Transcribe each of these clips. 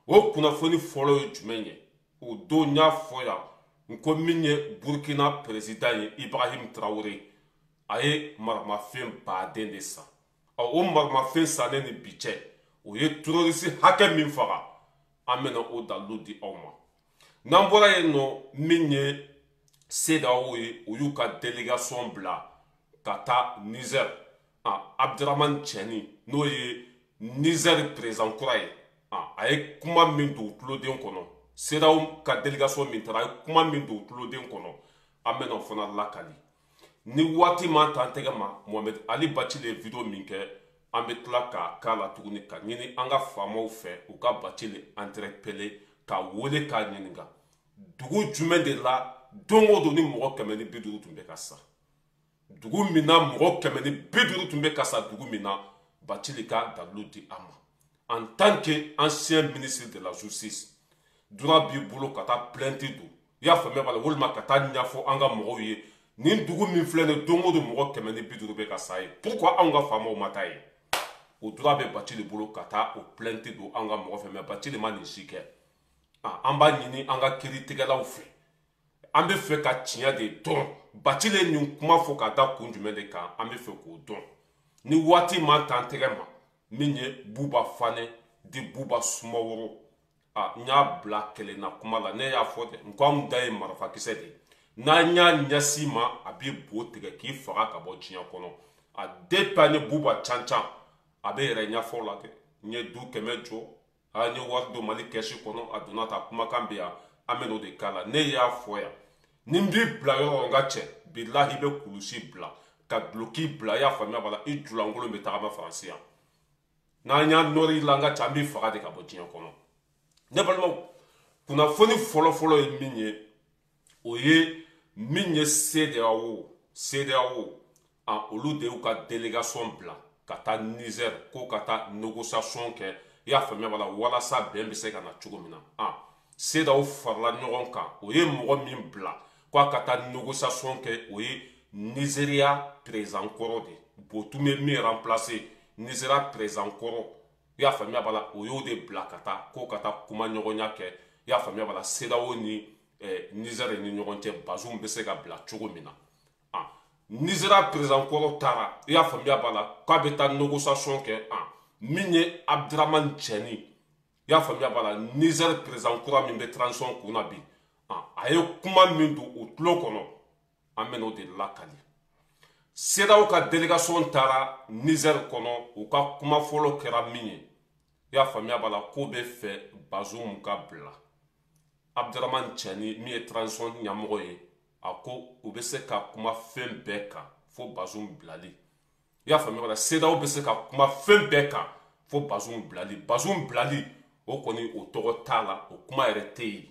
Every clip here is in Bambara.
O kunnafoni fɔlɔ ye jumɛn ye? O don n y'a fɔ yan, n ko min ye Burkina président ye, Ibrahim Traoré, a ye maramafɛn baden de san. Ɔ, o maramafɛn sannen ni bi cɛ, o ye terroriste hakɛ min faga, an bɛna o dalilu di aw ma. N'an bɔra yen nɔ, min ye CEDEAO ye, o y'u ka délégation bila ka taa Niger. Abdramane Tiani, n'o ye Niger président kura ye, a ye kuma min don tuloden kɔnɔ, CEDEAO ka délégation min taara, a ye kuma min don tuloden kɔnɔ, an bɛna o fana lakali. Ni waati ma t'an tɛgɛ ma, Mohamed Ali Bathily ye vidéo min kɛ, an bɛ tila k'a k'a la tuguni, ka ɲini an ka faamaw fɛ u ka Bathily interpeller, ka wele k'a ɲininka dugu jumɛn de la don o don ni mɔgɔ 150 tun bɛ ka sa, dugu min na mɔgɔ 150 tun bɛ ka sa, dugu min na. Bathily ka dalilu di an ma. En tant que ancien ministre de la Justice, droit b'i bolo ka taa plainte don, i y'a faamuya b'a la, walima ka taa ɲɛfɔ an ka mɔgɔw ye nin dugu min filɛ nin, don o don mɔgɔ 150 bɛ ka sa ye, pourquoi anw ka faamaw ma taa ye? O droit bɛ Bathily bolo ka taa o plainte don an ka mɔgɔ fɛ, mais Bathily ma nin si kɛ. An b'a ɲini an ka kiiritigɛlaw fɛ, an bɛ fɛ ka tiɲɛ de dɔn. Bathily ye nin kuma fɔ ka da kun jumɛn de kan? An bɛ fɛ k'o dɔn. Ni waati ma t'an tɛgɛ ma, min ye Buba Fanɛ di Buba Sumaworo, a n y'a bila kelenna kuma la, ne y'a fɔ dɛ, n ko anw da ye marifakisɛ de ye, n'an y'a ɲɛsin ma, a b'i bo tigɛ k'i faga ka bɔ diɲɛ kɔnɔ. A depuis ani Buba can can, a bɛ yɛrɛ ɲɛfɔ la dɛ, n ye du 100 jɔ, a n ye wari don Mali kɛsi kɔnɔ. A donna ta kumakan bɛ yan, an bɛ n'o de k'a la. Ne y'a fɔ yan, ni n b'i bila yɔrɔ, n ka cɛ, bilahi, i bɛ kulusi bila ka duloki bila, i y'a faamuya b'a la, i julankolon bɛ tagama Faransi yan. N'an y'a nɔrɔ i la, n ka cɛ, an b'i faga de ka bɔ diɲɛ kɔnɔ. Ne balimaw, kunnafoni fɔlɔfɔlɔ ye min ye, o ye min ye CEDEAO. CEDEAO, a olu de y'u ka délégation bila ka taa Niger, ko ka taa négociation kɛ, i y'a faamuya b'a la, walasa bɛn bɛ se ka na cogo min na. A CEDEAO farala ɲɔgɔn kan, o ye mɔgɔ min bila ko a ka taa négociation kɛ, o ye Nigéria président kɔrɔ de, Botum ye min remplacer, Nigéria président kɔrɔ, i y'a faamuya b'a la, o y'o de bila ka taa, ko ka taa kuma ɲɔgɔnya kɛ, i y'a faamuya b'a la, CEDEAO ni Niger ni ɲɔgɔn cɛ, Bazoum bɛ se ka bila cogo min na. Ah, Nigéria président kɔrɔ taara, i y'a faamuya b'a la, k'a bɛ taa négociation kɛ. Ah, min ye Abdramane Tiani, i y'a faamuya b'a la, Niger président kura min bɛ transition kun na bi, ah, a ye kuma min don o tulo kɔnɔ, an bɛ n'o de lakali. CEDEAO ka délégation taara Niger kɔnɔ, u ka kuma fɔlɔ kɛra min ye, i y'a faamuya b'a la, k'o bɛ fɛ Bazoum ka bila. Abdramane Tiani, min ye transition ɲɛmɔgɔ ye, a ko u bɛ se ka kuma fɛn bɛɛ kan fo Bazoum bilali. I y'a faamuya b'a la, CEDEAO bɛ se ka kuma fɛn bɛɛ kan fo Bazoum bilali. Bazoum bilali, o kɔni, o tɔgɔ t'a la, o kuma yɛrɛ tɛ yen.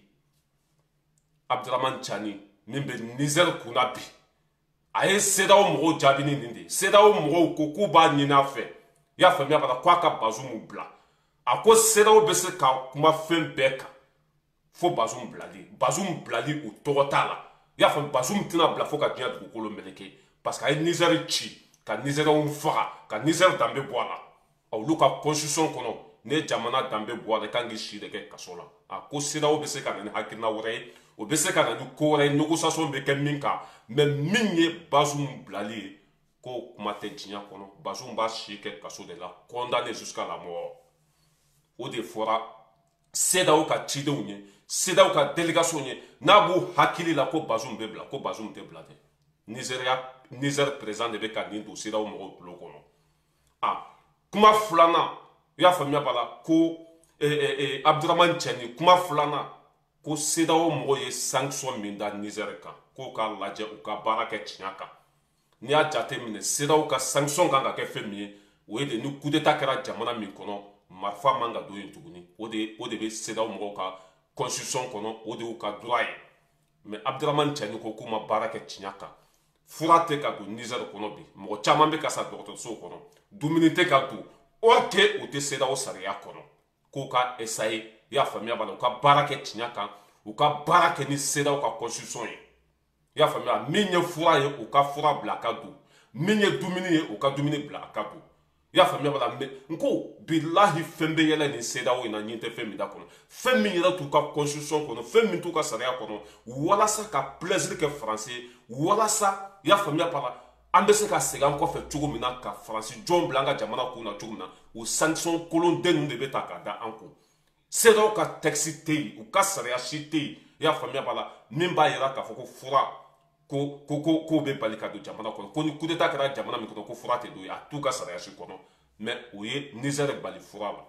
Abdramane Tiani min bɛ Niger kunna bi, a ye CEDEAO mɔgɔw jaabi ni nin de ye. CEDEAO mɔgɔw ko k'u b'a ɲini a fɛ, i y'a faamuya b'a la, k'a ka Bazoum bila. A ko CEDEAO bɛ se ka kuma fɛn bɛɛ kan fo Bazoum bilali. Bazoum bilali, o tɔgɔ t'a la, i y'a faamu. Bazoum tɛna bila fo ka diɲɛ dugukolo meleke, parce que a ye Niger ci ka Nigérienw faga, ka Niger danbe bɔ a la. Olu ka constitution kɔnɔ, ne ye jamana danbe bɔ a la, i kan k'i si de kɛ kaso la. A ko CEDEAO bɛ se ka na ni hakilina wɛrɛ ye, o bɛ se ka na ni ko wɛrɛ ye, négociation bɛ kɛ min kan, mais min ye Bazoum bilali ye, ko kuma tɛ diɲɛ kɔnɔ. Bazoum b'a si kɛ kaso de la, condamné jusqu'à la mort. O de fɔra CEDEAO ka cidenw ye, CEDEAO ka délégation ye. N'a b'u hakili la ko Bazoum bɛ bila, ko Bazoum tɛ bila dɛ. Nigéria, Niger président de bɛ ka nin don CEDEAO mɔgɔw tulo kɔnɔ. A kuma filanan, i y'a faamuya b'a la, ko Abdramane Tiani, kuma filanan, ko CEDEAO mɔgɔw ye sanction min da Niger kan, k'o k'a lajɛ, u ka baara kɛ tiɲɛ kan. N'i y'a jateminɛ, CEDEAO ka sanction kan ka kɛ fɛn min ye, o ye de ni coup d'état kɛra jamana min kɔnɔ, marifa man ka don yen tuguni. O de bɛ CEDEAO mɔgɔw ka constitution kɔnɔ, o de y'u ka droit ye. Mais Abdramane Tiani ko k'u ma baara kɛ tiɲɛ kan. Fura tɛ ka don Niger kɔnɔ bi, mɔgɔ caman bɛ ka sa dɔgɔtɔrɔsow kɔnɔ, dumuni tɛ ka don, or que o tɛ CEDEAO sariya kɔnɔ. K'u ka essayer, i y'a faamuya b'a la, u ka baara kɛ tiɲɛ kan, u ka baara kɛ ni CEDEAO ka constitution ye, i y'a faamuya. Min ye fura ye, u ka fura bila a ka don. Min ye dumuni ye, u ka dumuni bila a ka don. I y'a faamuya b'a la. Mais n ko bilahi, fɛn bɛ yɛlɛ nin CEDEAO in na, ɲin tɛ fɛn min da kɔnɔ, fɛn min yɛrɛ t'u ka constitution kɔnɔ, fɛn min t'u ka sariya kɔnɔ, walasa ka plaisir kɛ Faransi ye, walasa, i y'a faamuya b'a la, an bɛ se ka segin an kɔfɛ cogo min na, ka Faransi jɔn bila an ka jamana kun na cogo min na. O sanction kolonden ninnu de bɛ ta ka da an kun. CEDEAO ka texte tɛ yen, u ka sariya si tɛ yen, i y'a faamuya b'a la, min b'a yira k'a fɔ ko fura ko bɛ bali ka don jamana kɔnɔ, ko ni coup d'état kɛra jamana min kɔnɔ, ko fura tɛ don yen. A t'u ka sariya si kɔnɔ. Mais o ye Niger bali fura la,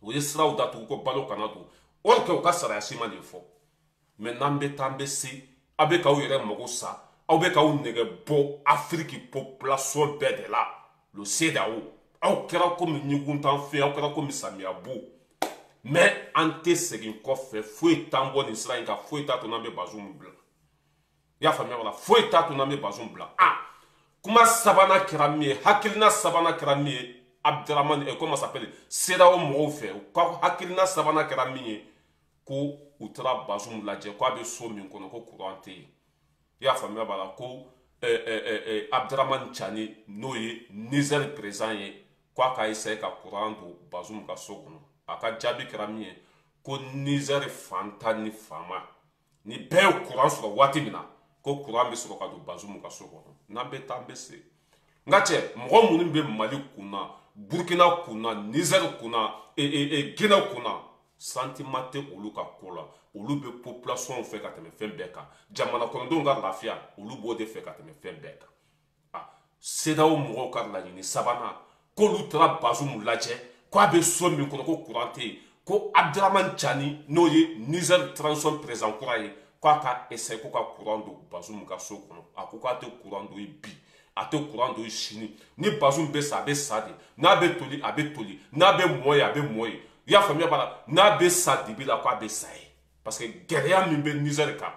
o ye siraw datugu ko balo kana don, or que u ka sariya si ma nin fɔ. Mais n'an bɛ taa, an bɛ se, aw bɛ k'aw yɛrɛ mago sa, aw bɛ k'aw nɛgɛ bɔ Afiriki population bɛɛ de la. Le CEDEAO, aw kɛra komi ɲuguntan fɛn, aw kɛra komi samiya bo. Mais an tɛ segin kɔfɛ, foyi t'an bɔ nin sira in kan, foyi t'a to n'an bɛ Bazoum bila. I y'a faamuya wala? Foyi t'a to n'an bɛ Bazoum bila. Ah, kuma sabanan kɛra min ye, hakilina sabanan kɛra min ye, Abdramane, comment s'appelle, CEDEAO mɔgɔw fɛ, u ka hakilina sabanan kɛra min ye, ko u taara Bazoum lajɛ, ko a bɛ so min kɔnɔ, ko courant tɛ yen. I y'a faamuya b'a la, ko Abdramane Tiani, n'o ye Niger président ye, ko a ka essayer ka courant don Bazoum ka so kɔnɔ. A ka jaabi kɛra min ye, ko Niger fantan ni faama ni bɛɛ ye courant sɔrɔ waati min na, ko courant bɛ sɔrɔ ka don Bazoum ka so kɔnɔ. N'an bɛ taa, an bɛ se. N ka cɛ, mɔgɔ minnu bɛ Mali kunna, Burkina kunna, Niger kunna, Guinée kunna, sentiment tɛ olu ka ko la. Olu bɛ population fɛ ka tɛmɛ fɛn bɛɛ kan. Jamana kɔnɔdenw ka lafiya, olu b'o de fɛ ka tɛmɛ fɛn bɛɛ kan. Ah, CEDEAO mɔgɔw ka laɲini sabanan, k'olu taara Bazoum lajɛ, k'a bɛ so min kɔnɔ, ko courant tɛ yen, ko Abdramane Tiani, n'o ye Niger transition président kura ye, k'a ka essayer ko ka courant don Bazoum ka so kɔnɔ. A ko k'a tɛ courant don yen bi, a tɛ courant don yen sini. Ni Bazoum bɛ sa, a bɛ sa de. N'a bɛ toli, a bɛ toli. N'a bɛ mɔ yen, a bɛ mɔ yen. I y'a faamuya b'a la. N'a bɛ sa dibi la, k'a bɛ sa yen, parce que gɛlɛya min bɛ Niger kan,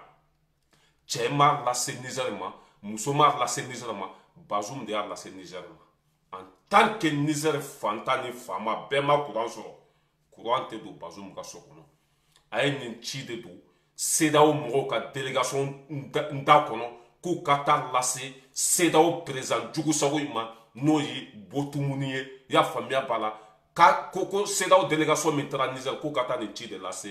cɛ m'a lase Niger ma, muso m'a lase Niger ma, Bazoum de y'a lase Niger ma. En tant que Niger fantan ni faama bɛɛ ma courant sɔrɔ, courant tɛ don Bazoum ka so kɔnɔ. A ye nin ci de don CEDEAO mɔgɔw ka délégation da kɔnɔ, k'u ka taa lase CEDEAO président jugusago in ma, n'o ye Botumuni ye. I y'a faamuya b'a la, ka ko CEDEAO délégation min taara Niger, k'u ka taa nin ci de lase,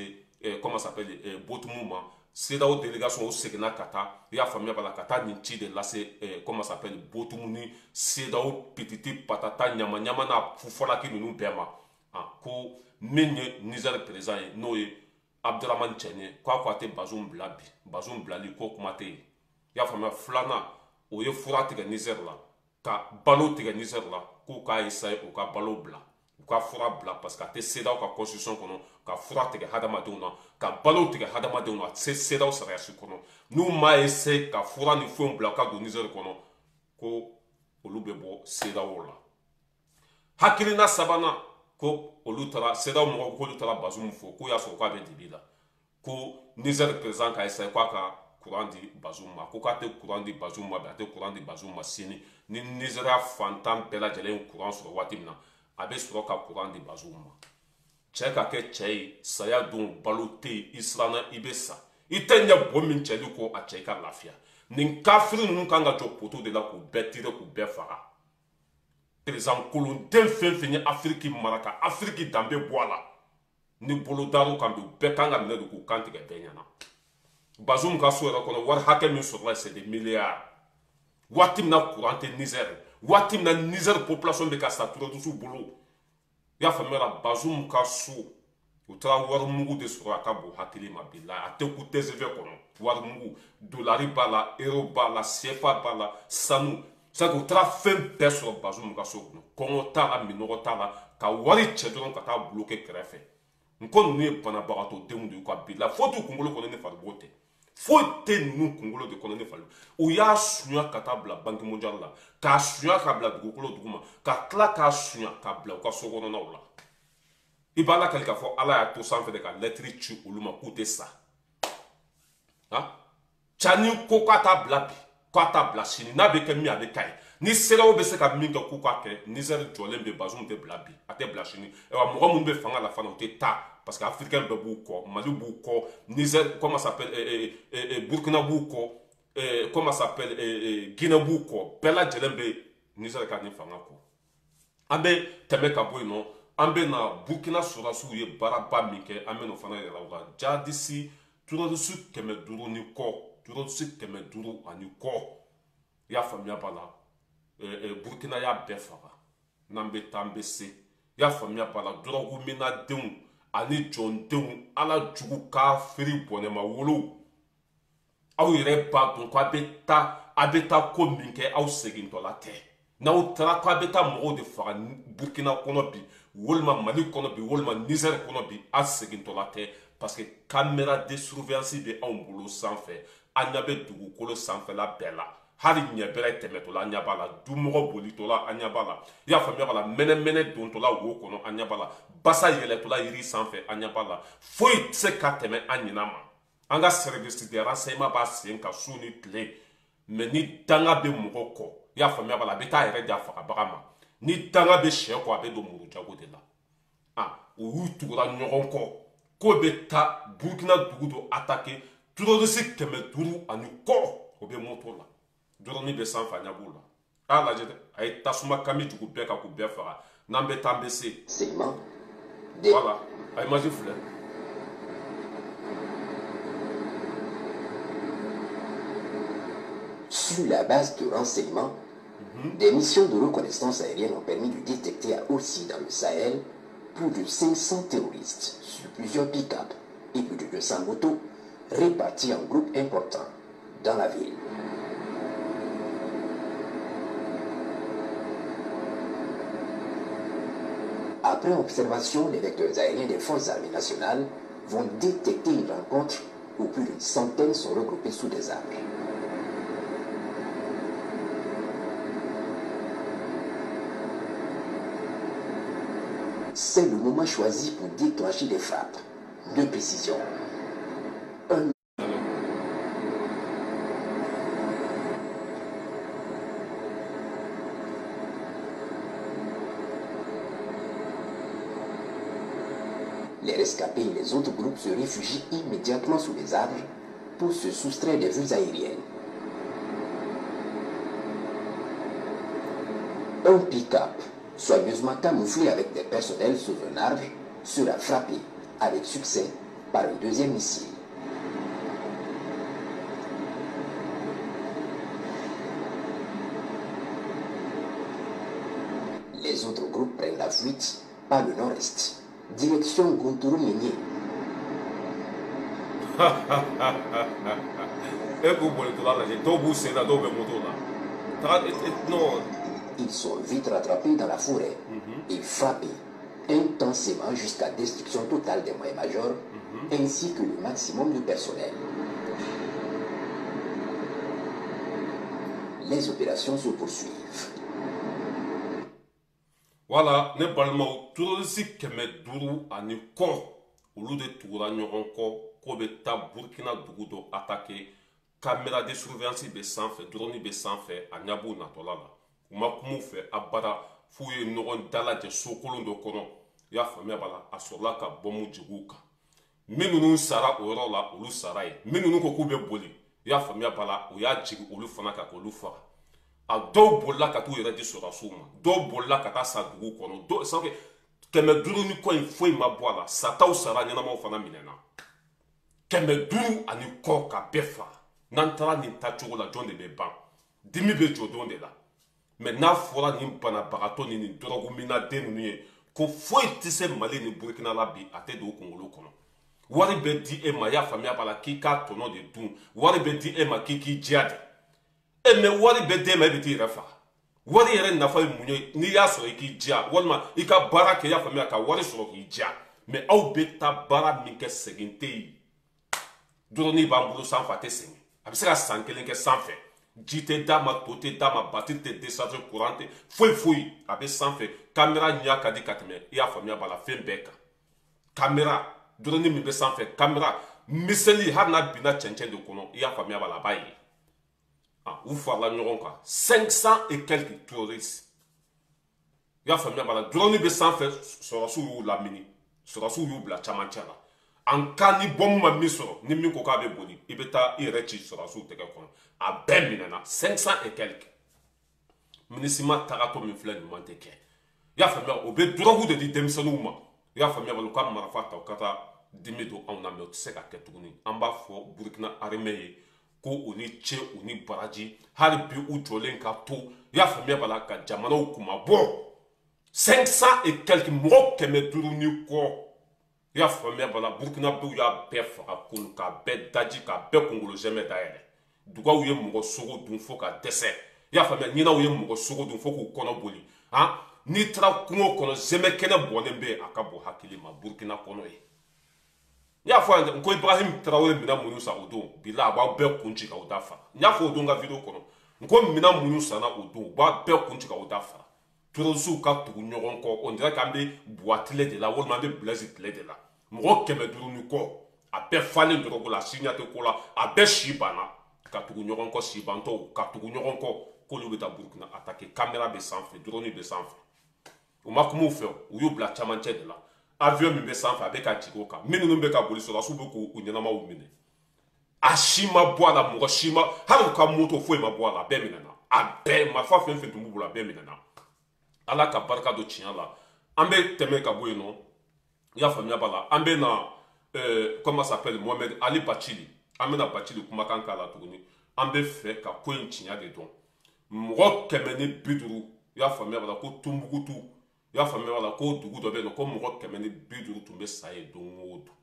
comment s'appelle, Botumu ma. CEDEAO délégation o seginna ka taa, i y'a faamuya b'a la, ka taa nin ci de lase, comment s'appelle, Botumu ni CEDEAO pititi patata ɲama ɲama n'a fufalaki ninnu bɛɛ ma. Ah, ko min ye Niger président ye, n'o ye Abdramane Tiani ye, k'a ko a tɛ Bazoum bila bi, Bazoum bilali ko kuma tɛ yen. I y'a faamuya? Filanan, o ye fura tigɛ Niger la, ka balo tigɛ Niger la, k'u k'a essayer u ka balo bila, u ka fura bila, parce que a tɛ CEDEAO ka constitution kɔnɔ ka fura tigɛ hadamadenw na, ka balo tigɛ hadamadenw na. A tɛ se CEDEAO sariya si kɔnɔ. N'u m'a essayer ka fura ni fɛnw bila ka don Niger kɔnɔ, ko olu bɛ bɔ CEDEAO la. Hakilina sabanan, ko olu taara, CEDEAO mɔgɔw k'olu taara Bazoum fo, k'u y'a sɔrɔ k'a bɛ dibi la, ko Niger président ka essayer k'a ka courant di Bazoum ma. Ko k'a tɛ courant di Bazoum ma bi, a tɛ courant di Bazoum ma sini. Ni Nizeriya fantan bɛɛ lajɛlen ye courant sɔrɔ waati min na, a bɛ sɔrɔ ka courant di Bazoum ma. Cɛ ka kɛ cɛ ye, saya don balo tɛ yen, i siranna, i bɛ sa, i tɛ ɲɛ bo min cɛli kɔ, a cɛ i ka lafiya. Nin kafiri ninnu kan ka jɔ poteau de la k'u bɛɛ tirer, k'u bɛɛ faga. Président kolonden fɛn fɛn ye Afiriki mara ka Afiriki danbe bɔ a la, ni bolo dar'u kan bi, u bɛɛ kan ka minɛ de k'u kan tigɛ bɛɛ ɲɛna. Bazoum ka so yɛrɛ kɔnɔ, wari hakɛ min sɔrɔla, c'est des milliards. Waati min na courant tɛ Niger, waati min na Niger population bɛ ka sa terroriste bolo, i y'a faamuya la, Bazoum ka so, u taara wari mugu de sɔrɔ. A ka bon hakili ma, bilahi, a tɛ ku TGV kɔnɔ. Wari mugu, dolari b'a la, euro b'a la, CFA b'a la, sanu c'est u taara fɛn bɛɛ sɔrɔ Bazoum ka so kɔnɔ. Kɔngɔ t'a la, minɔgɔ t'a la, ka wari cɛ dɔrɔn ka taa bloquer kɛrɛfɛ. N ko ninnu ye banabagatɔ denw de ye ka bila foyi t'u kunkolo kɔnɔ ni faribɔ tɛ, foyi tɛ ninnu kunkolo de kɔnɔ ni fali. U y'a sunya ka taa bila Banque mondiale la, k'a sunya ka bila dugukolo duguma, ka tila k'a sunya ka bila u ka so kɔnɔnaw la. I b'a lakali k'a fɔ Ala y'a to sanfɛ de ka lɛtiri ci olu ma k'u tɛ sa. Han, Tiani ko k'a t'a bila bi, k'a t'a bila sini, n'a bɛ kɛ min, a bɛ k'a ye. Ni CEDEAO bɛ se ka min kɛ, k'u k'a kɛ. Niger jɔlen bɛ, Bazoum tɛ bila bi, a tɛ bila sini. Ayiwa, mɔgɔ minnu bɛ fanga la fana, u tɛ taa, parce que africain bɛɛ b'u kɔ, Mali b'u kɔ, Niger, comment s'appelle, Burkina b'u kɔ, comment s'appelle, Guinée b'u kɔ, bɛɛ lajɛlen bɛ Niger ka nin fanga kɔ. An bɛ tɛmɛ ka bɔ yen nɔ, an bɛ na Burkina sɔrɔdasiw ye baaraba min kɛ, an bɛ n'o fana yira u la. Jihadisi terroriste 500 ni kɔ, terroriste 500 ani kɔ, i y'a faamuya b'a la. Burkina y'a bɛɛ faga. N'an bɛ taa an bɛ se, i y'a faamuya b'a la. Dɔrɔguminadenw ani jɔndenw, ala jugu kafiri bɔnɛma wolow, aw yɛrɛ b'a dɔn ko a bɛ taa ko min kɛ, aw segintɔla tɛ. N'aw taara k'a bɛ taa mɔgɔw de faga Burkina kɔnɔ bi, walima Mali kɔnɔ bi, walima Niger kɔnɔ bi, aw segintɔla tɛ, parce que caméra de surveillance bɛ anw bolo sanfɛ. An ɲɛ bɛ dugukolo sanfɛla bɛɛ la, hali ɲɛbɛrɛ tɛmɛtɔla an ɲɛ b'a la, dumɔgɔ bolitɔla an ɲɛ b'a la, i y'a faamuya b'a la, mɛnɛmɛnɛ dontɔla wo kɔnɔ an ɲɛ b'a la, basa yɛlɛtɔla yiri sanfɛ an ɲɛ b'a la. Foyi tɛ se ka tɛmɛ an ɲinɛ ma. An ka service de renseignement b'a sen kan su ni tile. Mais ni danga bɛ mɔgɔ kɔ, i y'a faamuya b'a la, a bɛ taa yɛrɛ di a fagabaga ma. Ni danga bɛ sɛ kɔ, a bɛ don muru jago de la. U y'u tugura ɲɔgɔn kɔ k'o bɛ taa Burkina dugu dɔ attaquer, terroriste 500 ani kɔ, o bɛ moto la, drone bɛ sanfɛ, a ɲɛ b'u la. A y'a lajɛ dɛ, a ye tasuma kami jugu bɛɛ kan k'u bɛɛ faga. N'an bɛ taa an bɛ se. Voilà, a image filɛ. Sur la base de renseignements, des missions de reconnaissance aérienne ont permis de détecter aussi dans le Sahel plus de 500 terroristes sur plusieurs pick-up et plus de 200 motos répartis en groupes importants dans la ville. Après observation, les vecteurs aériens des forces armées nationales vont détecter une rencontre où plus d'une centaine sont regroupés sous des arbres. C'est le moment choisi pour déclencher des frappes de précision. Les rescapés et les autres groupes se réfugient immédiatement sous les arbres pour se soustraire des vues aériennes. Un pick-up, soigneusement camouflé avec des personnels sous un arbre, sera frappé avec succès par un deuxième missile. Les autres groupes prennent la fuite par le nord-est, direction Gontouroumini. Ils sont vite rattrapés dans la forêt et frappés intensément jusqu'à destruction totale des moyens majors ainsi que le maximum de personnel. Les opérations se poursuivent. Voilà, ne balimaw, terroriste 500 ani kɔ, olu de tugura ɲɔgɔn kɔ k'o bɛ taa Burkina dugu dɔ attaquer. Caméra de surveillance bɛ sanfɛ, drone bɛ sanfɛ, a ɲɛ b'u natɔla la. U ma kuma u fɛ abada f'u ye ɲɔgɔn dalajɛ sokolon dɔ kɔnɔ. I y'a faamuya b'a la, a sɔrɔla ka bɔmu jigin u kan. Minnu sara o yɔrɔ la, olu sara yen. Minnu ko k'u bɛ boli, i y'a faamuya b'a la, u y'a jigin olu fana kan k'olu faga. A dɔw bolila ka t'u yɛrɛ di sɔrɔdasiw ma, dɔw bolila ka taa sa dugu kɔnɔ, dɔw sanfɛ 500 ni kɔ in foyi ma bɔ a la. Sataw sara, ɲɛnamaw fana minɛna. 500 ani kɔ ka bɛɛ faga. N'an taara nin taacogo la, jɔn de bɛ ban? Dimi bɛ jɔ don de la. Mais n'a fɔra nin banabagatɔ ni nin dɔrɔguminaden ninnu ye ko foyi tɛ se Mali ni Burkina la bi, a tɛ don u kunkolo kɔnɔ. Wari bɛ di e ma, i y'a faamuya b'a la, k'i k'a tɔnɔ de dun. Wari bɛ di e ma k'i k'i diya de. E mais wari bɛ d'e ma, e bɛ t'i yɛrɛ faga. Wari yɛrɛ nafa ye mun ye? N'i y'a sɔrɔ i k'i diya, walima i ka baara kɛ, i y'a faamuya, ka wari sɔrɔ k'i diya. Mais aw bɛ taa baara min kɛ, segin tɛ yen. Drone b'an bolo sanfɛ, a tɛ segin. A bɛ se ka san kelen kɛ sanfɛ. Ji tɛ d'a ma, to tɛ d'a ma, batiri tɛ décharger, courant tɛ, foyi foyi. A bɛ sanfɛ. Caméra ɲɛ ka di ka tɛmɛ, i y'a faamuya b'a la, fɛn bɛɛ kan. Caméra, drone min bɛ sanfɛ, caméra miseli, hali n'a binna cɛncɛn de kɔnɔ, i y'a faamuya b'a la, a b'a ye. U farala ɲɔgɔn kan, 500 et quelques terroristes. I y'a faamuya b'a la, drone bɛ sanfɛ, sɔrɔdasiw y'u lamini, sɔrɔdasiw y'u bila camancɛ la. En cas ni bɔmu ma min sɔrɔ, ni min ko k'a bɛ boli, i bɛ taa i yɛrɛ ci sɔrɔdasiw tɛgɛ kɔnɔ. A bɛɛ minɛna, 500 et quelques. Minisima tagatɔ min filɛ, ɲuman tɛ kɛ. I y'a faamuya, o bɛ drogue de di denmisɛnninw ma. I y'a faamuya, u ka marifa ta, u ka taa dimi don anw na. Mɛ o tɛ se ka kɛ tuguni. An b'a fɔ Burukina armée ye ko u ni ce, u ni baraji. Hali bi u jɔlen ka to, i y'a faamuya b'a la, ka jamanaw kuma bɔ 500 et quelques, mɔgɔ 500 ni kɔ, i y'a faamuya b'a la. Burukinabew y'a bɛɛ faga kunu, k'a bɛɛ daji, k'a bɛɛ kunkolo zɛmɛ dayɛlɛ. Dugaw ye mɔgɔ sogo dun fo ka dɛsɛ, i y'a faamuya. Ɲinɛw ye mɔgɔ sogo dun fo k'u kɔnɔ boli. Han, n'i taara kungo kɔnɔ, zɛmɛ kɛnɛ bɔnnen bɛ yen, a ka bon hakili ma. Burukina kɔnɔ ye, n y'a fɔ yan ko Ibrahim Traoré minɛn minnu san o don, bila a b'aw bɛɛ kun ci k'aw da fara. N y'a fɔ o don n ka vidéo kɔnɔ, n ko minɛn minnu sanna o don, u b'a bɛɛ kun ci k'aw da fara. Terroristew ka tugu ɲɔgɔn kɔ, on dirait k'an bɛ Buwa tile de la walima an bɛ Blaise tile de la. Mɔgɔ 500 ni kɔ, a bɛɛ falen dɔrɔgu la, a si ɲɛ tɛ ko la, a bɛɛ si banna, ka tugu ɲɔgɔn kɔ, sibantɔw ka tugu ɲɔgɔn kɔ, k'olu bɛ taa Burukina attaquer. Caméra bɛ sanfɛ, drone bɛ sanfɛ, u ma kuma u fɛ, u y'u bila camancɛ de la. Avion min bɛ sanfɛ, a bɛ ka jigin o kan. Minnu bɛ ka boli, sɔrɔdasiw bɛ k'u ɲɛnamaw minɛ. A si ma bɔ a la, mɔgɔ si ma, hali u ka moto foyi ma bɔ a la. A bɛɛ minɛna, a bɛɛ marifa fɛn fɛn tun b'u bolo, a bɛɛ minɛna. Ala ka barika don tiɲɛ la. An bɛ tɛmɛ ka bɔ yen nɔ, i y'a faamuya b'a la. An bɛ na, comment s'appelle, Mohamed Ali Bacili. An bɛna Bacili kumakan k'a la tuguni. An bɛ fɛ ka ko in tiɲɛ de dɔn. Mɔgɔ 150, i y'a faamuya b'a la, ko Tunbukutu, i y'a faamuya b'a la, ko dugu dɔ bɛ yen nɔ, ko mɔgɔ 150 tun bɛ sa yen don o don.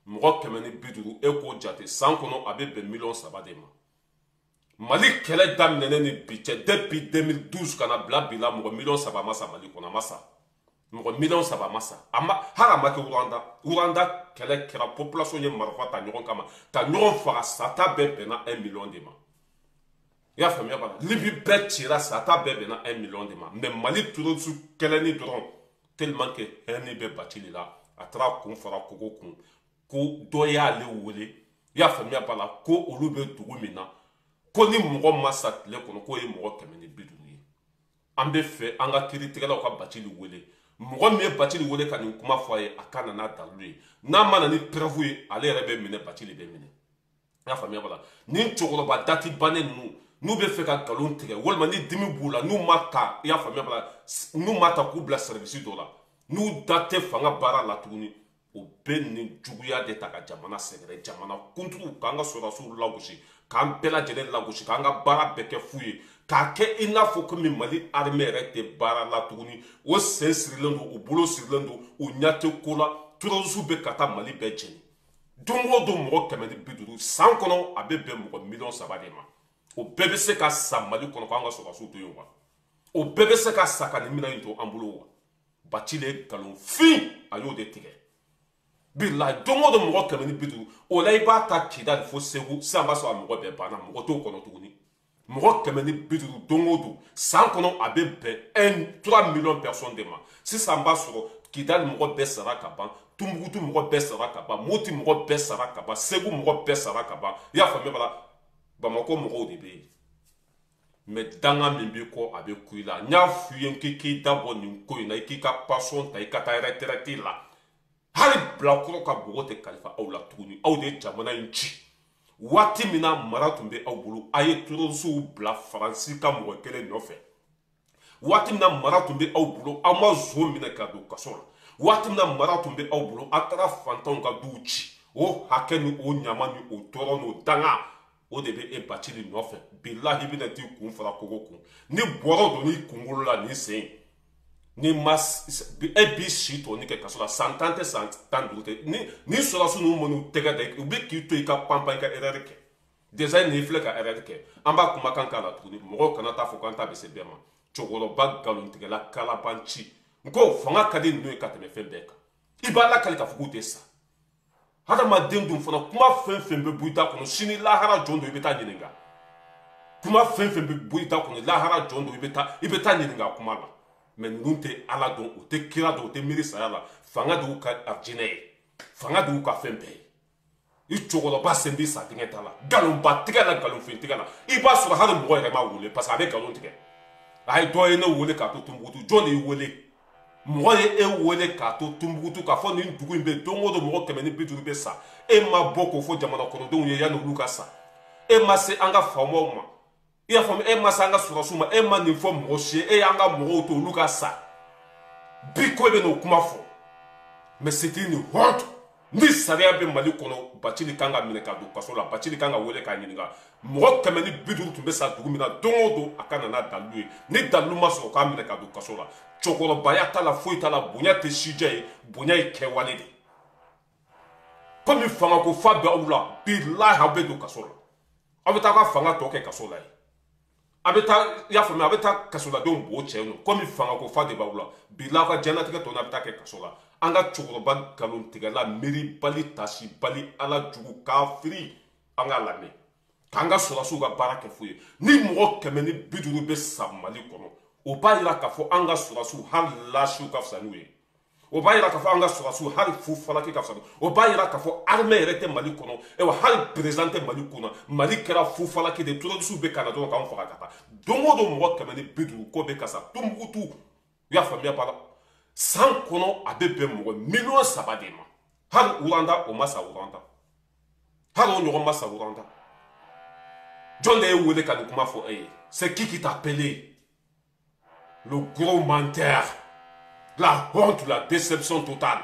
Mɔgɔ 150, e k'o jate san kɔnɔ, a bɛ bɛn miliyɔn 3 de ma. Mali kɛlɛ daminɛnen ni bi cɛ, depuis 2012 ka na bila bi la, mɔgɔ miliyɔn 3 ma sa Mali kɔnɔ. A ma sa, mɔgɔ miliyɔn 3 ma sa. A ma, hali a ma kɛ Rwanda. Rwanda kɛlɛ kɛra, population ye marifa ta ɲɔgɔn kama ka ɲɔgɔn faga, sata bɛɛ bɛnna 1 million de ma. I y'a faamuya b'a la. Libi bɛɛ cira, sata bɛɛ bɛnna 1 million de ma. Mais Mali terroriste kɛlɛni dɔrɔn, tellement que haine bɛ Bacili la, a taara kun fara kogo kun ko dɔ y'ale wele, i y'a faamuya b'a la, ko olu bɛ dugu min na, ko ni mɔgɔ ma sa tile kɔnɔ, k'o ye mɔgɔ 150 ye. An bɛ fɛ an ka kiiritigɛlaw ka Bacili wele. Mɔgɔ min ye Bacili wele ka nin kuma fɔ a ye, a ka na n'a dalilu ye. N'a ma na ni preuve ye, ale yɛrɛ bɛ minɛ, Bacili bɛ minɛ. I y'a faamuya b'a la. Ni cɛkɔrɔba dati bannen ninnu, n'u bɛ fɛ ka nkalon tigɛ walima ni dimi b'u la, n'u ma ta, i y'a faamuya b'a la, n'u ma ta k'u bila service dɔ la, n'u da tɛ fanga baara la tuguni, o bɛ nin juguya de ta ka jamana sɛgɛrɛ, jamana kuntigiw, k'an ka sɔrɔdasiw lagosi, k'an bɛɛ lajɛlen lagosi, k'an ka baara bɛɛ kɛ fu ye, k'a kɛ i n'a fɔ komi Mali armée yɛrɛ tɛ baara la tuguni. O sen sirilen don, u bolo sirilen don, u ɲɛ tɛ ko la. Terroriste bɛ ka taa Mali bɛɛ jeni don o don, mɔgɔ 150 san kɔnɔ, a bɛ bɛn mɔgɔ miliyɔn 3 de ma. O bɛɛ bɛ se ka sa Mali kɔnɔ k'an ka sɔrɔdasiw to yen wa? O bɛɛ bɛ se ka sa ka nin minɛn in to an bolo wa? Bacili ye nkalonfin, a y'o de tigɛ. Bilahi, don o don mɔgɔ 150, o la i b'a ta Kidali fo Segu, sisan b'a sɔrɔ a mɔgɔ bɛɛ banna, mɔgɔ t'o kɔnɔ tuguni. Mɔgɔ 150 don o don san kɔnɔ, a bɛ bɛn 1 3 millions personnes de ma. Sisan b'a sɔrɔ Kidali mɔgɔ bɛɛ sara ka ban, Tunbukutu mɔgɔ bɛɛ sara ka ban, Moti mɔgɔ bɛɛ sara ka ban, Segu mɔgɔ bɛɛ sara ka ban, i y'a faamuya b'a la. Bamakɔ mɔgɔw de bɛ yen. Mɛ danga min b'i kɔ, a bɛ ku i la. N y'a f'i ye k'i k'i da bɔ nin ko in na, i k'i ka passion ta, i ka taa retraite la. Hali bilakɔrɔ ka bɔgɔ tɛ kalifa aw la tuguni. Aw de ye jamana in ci. Waati min na mara tun bɛ aw bolo, a ye terroristew bila Faransi ka mɔgɔ kelen nɔfɛ. Waati min na mara tun bɛ aw bolo, aw ma zon minɛ ka don kaso la. Waati min na mara tun bɛ aw bolo, aw taara fantanw ka duw ci. O hakɛ ni o ɲama ni o tɔɔrɔ n'o danga, o de bɛ e Bacili nɔfɛ. Bilahi, i bɛna t'i kun fara kogo kun ni bɔrɔ don n'i kunkolo la nin sen ni ma e b'i si tɔ ni kɛ kaso la. San 10 tɛ, san 15 tɛ. Ni sɔrɔdasi ninnu man'u tɛgɛ da, u bɛ k'i to i ka panpan, i ka erreur kɛ. Déjà nin filɛ ka erreur kɛ. An b'a kumakan k'a la tuguni, mɔgɔw kana taa fɔ k'an ta bɛ se bɛɛ ma. Cɛkɔrɔba nkalontigɛla kalabanci, n ko fanga ka di ninnu ye ka tɛmɛ fɛn bɛɛ kan. I b'a lakali k'a fɔ k'u tɛ sa. Hadamaden dun fana, kuma fɛn fɛn bɛ bɔ i da kɔnɔ, sini lahara jɔn don, i bɛ taa ɲininka. Kuma fɛn fɛn bɛ bɔ i da kɔnɔ, lahara jɔn don, i bɛ taa ɲininka kuma la. Mɛ ninnu tɛ Ala dɔn, u tɛ kira dɔn, u tɛ miiri saya la. Fanga de y'u ka arijinɛ ye, fanga de y'u ka fɛn bɛɛ ye. I cɛkɔrɔba sen b'i sa dingɛ ta la, nkalonba tigɛ la, nkalonfin tigɛ la. I b'a sɔrɔ hali mɔgɔ yɛrɛ m'a wele, parce que a bɛ nkalon tigɛ. A ye dɔ ye ne wele k'a to Tunbukutu. Jɔn de y'i wele? Mɔgɔ ye e wele k'a to Tunbukutu k'a fɔ nin dugu in bɛ don o don mɔgɔ 150 bɛ sa, e ma bɔ k'o fɔ jamana kɔnɔdenw ye yanni olu ka sa. E ma se an ka faamaw ma, i y'a faamu, e ma se an ka sɔrɔdasiw ma, e ma nin fɔ mɔgɔ si ye. E y'an ka mɔgɔw to olu ka sa. Bi ko e bɛ n'o kuma fɔ, mais c'est une honte. Ni sariya bɛ Mali kɔnɔ, Bacili kan ka minɛ ka don kaso la. Bacili kan ka wele k'a ɲininka, mɔgɔ 150 tun bɛ sa dugu min na don o don, a ka na n'a dalilu ye. Ni dalilu ma sɔrɔ, k'a minɛ ka don kaso la. Cɛkɔrɔbaya t'a la, foyi t'a la. Bonya tɛ sijɛ ye, bonya ye kɛwale de. Komi fanga ko fa bɛ aw la, bilahi aw bɛ don kaso la. Aw bɛ taa ka fanga tɔ kɛ kaso la yen. A bɛ taa, i y'a faamuya, a bɛ taa kasoladenw bo cɛ nɔ. Komi fanga ko fa de b'aw la, bilahi aw ka diɲɛlatigɛ tɔ n'a bɛ taa kɛ kaso la. An ka cɛkɔrɔba nkalontigɛla, miiribali, tasibali, ala jugu, kafiri, an k'a lamɛn k'an ka sɔrɔdasiw ka baara kɛ fu ye. Ni mɔgɔ 150 bɛ sa Mali kɔnɔ, o b'a yira k'a fɔ an ka sɔrɔdasiw hali lasiw ka fisa n'u ye. O b'a yira k'a fɔ an ka sɔrɔdasiw hali fu falaki ka fisa n'u ye. O b'a yira k'a fɔ armée yɛrɛ tɛ Mali kɔnɔ, ayiwa hali président tɛ Mali kunna. Mali kɛra fu falaki de. Terroriste bɛ ka na dɔrɔn k'anw faga ka taa. Don o don mɔgɔ 150 ko bɛ ka sa Tumukutu. I y'a faamuya b'a la, san kɔnɔ a bɛ bɛn mɔgɔ 3 miliyɔn de ma. Hali Rwanda o ma sa, Rwanda hali o ɲɔgɔn ma sa Rwanda. Jɔn de ye wele ka nin kuma fɔ e ye? C'est qui qui t'a appelé? Le gros menteur, la honte, la déception totale.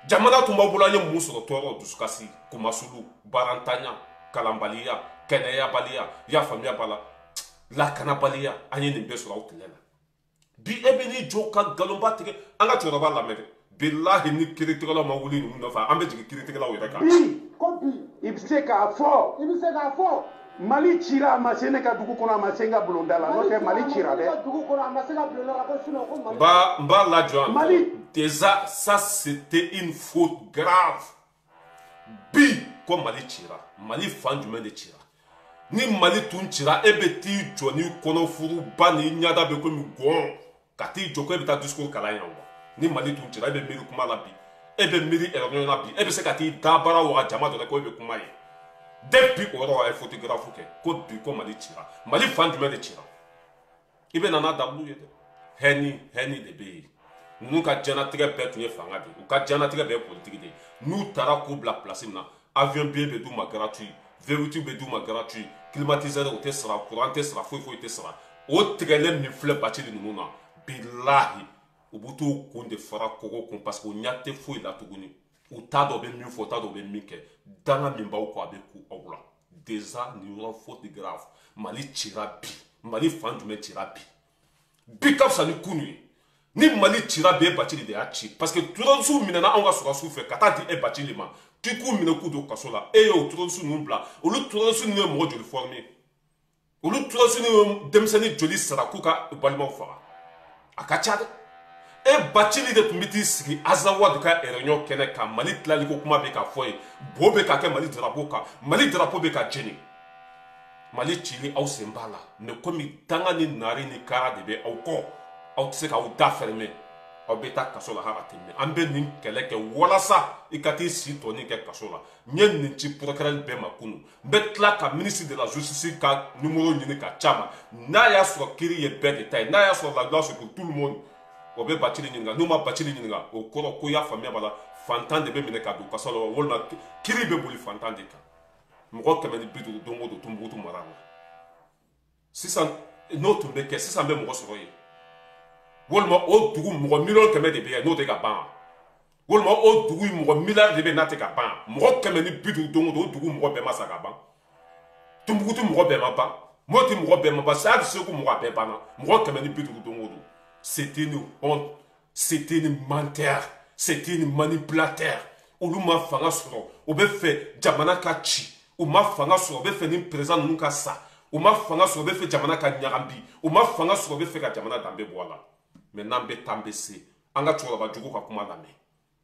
Jamana tun b'aw bolo, an ye mun sɔrɔ? Tɔɔrɔ, dusukasi, kumasulu, baarantanya, kalanbaliya, kɛnɛyabaliya, i y'a faamuya b'a la, lakanabaliya. An ye nin bɛɛ sɔrɔ aw tile la. Bi e bɛ n'i jɔ ka nkalonba tigɛ. An ka cɛkɔrɔba lamɛn dɛ. Bilahi ni kiiritigɛlaw ma wuli ninnu nɔfɛ, an bɛ jigin kiiritigɛlaw yɛrɛ kan. Bi ko bi i bɛ se k'a fɔ i bɛ se k'a fɔ Mali cira, a ma se ne ka dugu kɔnɔ, a ma se n ka bulonda la. N'o tɛ, Mali cira dɛ. Dugu kɔnɔ, a ma se ka bulonda la, ko sinon ko Mali Ba n b'a lajɔ encore. Mali Déjà ça, c'était une faute grave. Bi ko Mali cira, Mali fan jumɛn de cira? Ni Mali tun cira, e bɛ t'i jɔ ni kɔnɔfuruba ni ɲada bɛ komi gɔn ka t'i jɔ ko e bɛ taa discours kalan yan wa? Ni Mali tun cira, e bɛ miiri kuma la bi, e bɛ miiri réunion na bi, e bɛ se ka t'i da baara waga jama dɔ la ko e bɛ kuma ye? Depuis o yɔrɔ, a ye faute grave kɛ. Ko bi ko Mali cira, Mali fan jumɛn de cira? I bɛ na n'a dalilu ye dɛ. Hɛni hɛni de bɛ yen. Ninnu ka diɲɛlatigɛ bɛɛ tun ye fanga de ye, u ka diɲɛlatigɛ bɛɛ ye politique de ye. N'u taara k'u bila place min na, avion billet bɛ d'u ma gratuit, V8 bɛ d'u ma gratuit, climatiseur o tɛ sara, courant tɛ sara, foyi foyi tɛ sara. O tigɛlen min filɛ Bacili ninnu na, bilahi u b'u t'u kun de fara kogo kun, parce que u ɲɛ tɛ foyi la tuguni. U t'a dɔn u bɛ min fɔ, u t'a dɔn u bɛ min kɛ. Danga min b'aw kɔ, a bɛ ku aw la. Déjà nin yɔrɔ, faute grave. Mali cira bi, Mali fan jumɛn cira bi? Bi ka fisa ni kunu ye. Ni Mali cira bi, e Bacili de y'a ci, parce que terroriste minɛna anw ka sɔrɔdasiw fɛ ka taa di e Bacili ma k'i k'u minɛ k'u don kaso la. E y'o terroriste ninnu bila. Olu terroriste ninnu ye mɔgɔ joli former? Olu terroriste ninnu ye denmisɛnnin joli sara k'u ka balimaw faga? A ka ca dɛ. E Bacili de tun bɛ t'i sigi Azawad ka réunion kɛnɛ kan. Mali tilali ko kuma bɛ ka fɔ ye, bo bɛ ka kɛ Mali drapeau kan, Mali drapeau bɛ ka jeni. Mali cili, aw sen b'a la. Mais komi danga ni nari ni kara de bɛ aw kɔ, aw tɛ se k'aw da fɛrɛmɛ, aw bɛ taa kaso la. Hali tɛ mɛn, an bɛ nin kɛlɛ kɛ walasa i ka t'i si tɔnin kɛ kaso la. N ye nin ci procureur bɛɛ ma kunun. N bɛ tila ka ministre de la Justice ka numéro ɲini ka ca ma. N'a y'a sɔrɔ kiiri ye bɛɛ de ta ye, n'a y'a sɔrɔ la loi, c'est pour tout le monde, o bɛ Bacili ɲininka. N'u ma Bacili ɲininka, o kɔrɔ ko i y'a faamuya b'a la, fantan de bɛ minɛ ka don kaso la, walima kiiri bɛ boli fantan de kan. Mɔgɔ 150 don o don Tumubutu mara la sisan, n'o tun bɛ kɛ sisan, bɛ mɔgɔ sɔrɔ yen. Walima o dugu mɔgɔ 100 miliyɔn de bɛ yen, n'o tɛ ka ban. Walima o dugu mɔgɔ miliyari de bɛ yen, n'a tɛ ka ban. Mɔgɔ 150 don o don, o dugu mɔgɔ bɛɛ ma sa ka ban. Tumubutu mɔgɔ bɛɛ ma ban, Moti mɔgɔ bɛɛ ma ban, hali Segu mɔgɔ a bɛɛ banna. Mɔgɔ 150 don o don, c'est une honte, c'est une menteur, c'est une manipulateur. Olu ma fanga sɔrɔ, u bɛ fɛ jamana ka ci. U ma fanga sɔrɔ, u bɛ fɛ ni président ninnu ka sa. U ma fanga sɔrɔ, u bɛ fɛ jamana ka ɲagami. U ma fanga sɔrɔ, u bɛ fɛ ka jamana danbe bɔ a la. Mais n'an bɛ taa, an bɛ se an ka cɛkɔrɔba jugu ka kuma lamɛn.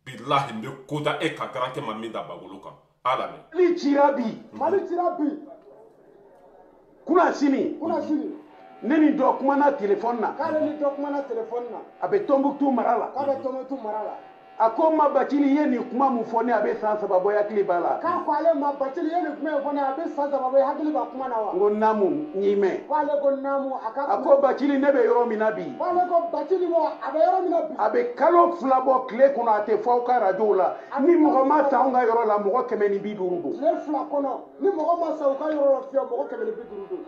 Bilahi n bɛ ko da e ka garankɛ ma min da bagolo kan, a lamɛn. Mali cira bi. Mali cira bi. Kunna sini, Kunna sini, ne ni dɔ kumana telefɔni na. K'ale ni dɔ kumana telefɔni na. A bɛ Tɔnbukutu mara la. K'a bɛ Tɔnbukutu mara la. A ko n ma: Bacili, i ye nin kuma mun fɔ ne, a bɛ san 3 bɔ, i hakili b'a la? K'a ko ale ma: Bacili, i ye nin kuma in fɔ ne, a bɛ san 3 bɔ, i hakili b'a kuma na wa? N ko naamu, n y'i mɛn. K'ale ko naamu, a ka A ko: Bacili, ne bɛ yɔrɔ min na bi, K'ale ko Bacili ma, a bɛ yɔrɔ min na bi, a bɛ kalo 2 bɔ, tile kɔnɔ a tɛ fɔ aw ka arajow la, ni mɔgɔ ma sa anw ka yɔrɔ la, mɔgɔ 150 don. Tile 2 kɔnɔ, ni mɔgɔ ma sa u ka yɔrɔ la fiyewu, mɔgɔ 150 don.